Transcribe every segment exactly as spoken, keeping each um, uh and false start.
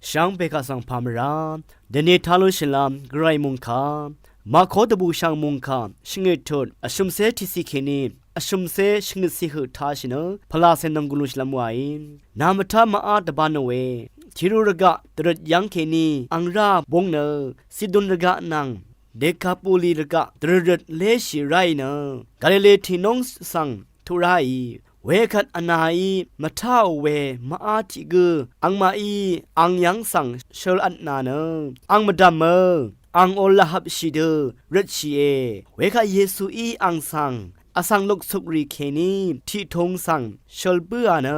Shvngbe kaq svng pà mvrá dvni tá lúnshìnlv́m Gvray mòngkà Màkó dvbùshv̀ng mòngkà shvngøt tut vshø̀mcé tiqciq kèní vshø̀mcé shvngøtciq høq tāshì nø pvlacè nònggùn lúnshìlv́m wàí. Nà mvtá mvá dvbān nòe. Tiru rvgaq dvrøt yv́ng kèní ang rá búng nø Sidon rvgaq nvng Dekapoli rvgaq dvrøt léshì ráì nø Galile tìnúng svng tuq ráì. Wekvt vnàí mvtáò we mvá tiq gǿ angmaqí ang yv́ng svng shøl vtnà nø, ang mvdv̀mø, ang ol lvhapshì dø røtshìe. Wekvt Yesuí ang svng vsvng luksukrì kèní tiqtung svng shøl bǿà nø,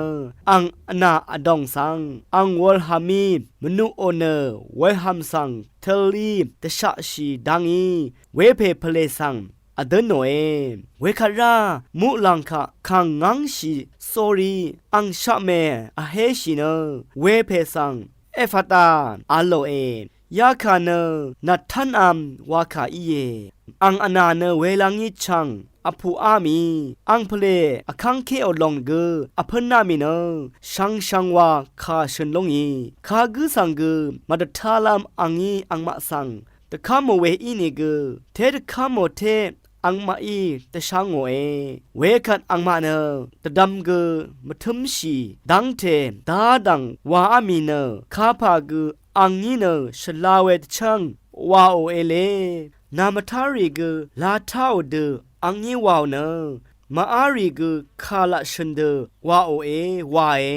ang vnà vdòng svng ang wulhvmí mvnuqò nø, wulhvm svng tølí dvshaqshì dá ngí wepè pvlè svng vdǿ nòe. Wekvt rá muqlàng kaq kàng ngv́ngshì sórí ang shaqmè vhéshì nø, wepè svng Efata a lòe. Yakà nø Nàtánv̄m wakà íe. Ang vnà nø welv́ngí chv̀ng vpuqá mì, ang pvlè vkv́ngkéò lòng gø vpǿná mì nø shvngshvng wa kà shø̀n lúngì. Kagǿ svng gø màdvtálv́m angí angmaq svng dvkv́mò we ínìgø, té dvkv́mò té angmaqí dvshá ngòe. Wekvt angmaq nø dvdvm gø mvtǿmshì dv́ngte dádv̀ng waá mì nø, kapà gø angí nø shvla we dvchv́ng waòe le. Nà mvtá rì gø latáò dø angí waò nø, màá rì gø kà laq shø̀n dø waòe wae.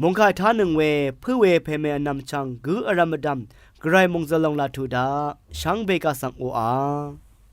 Mòngkà tánøng we pǿ we pèmè vnv̀m chv̀ng gǿ vrv̄m vdv̀m Gvray mòngzø̀l lòng laq tuq daq shvngbe kaq svng oqà.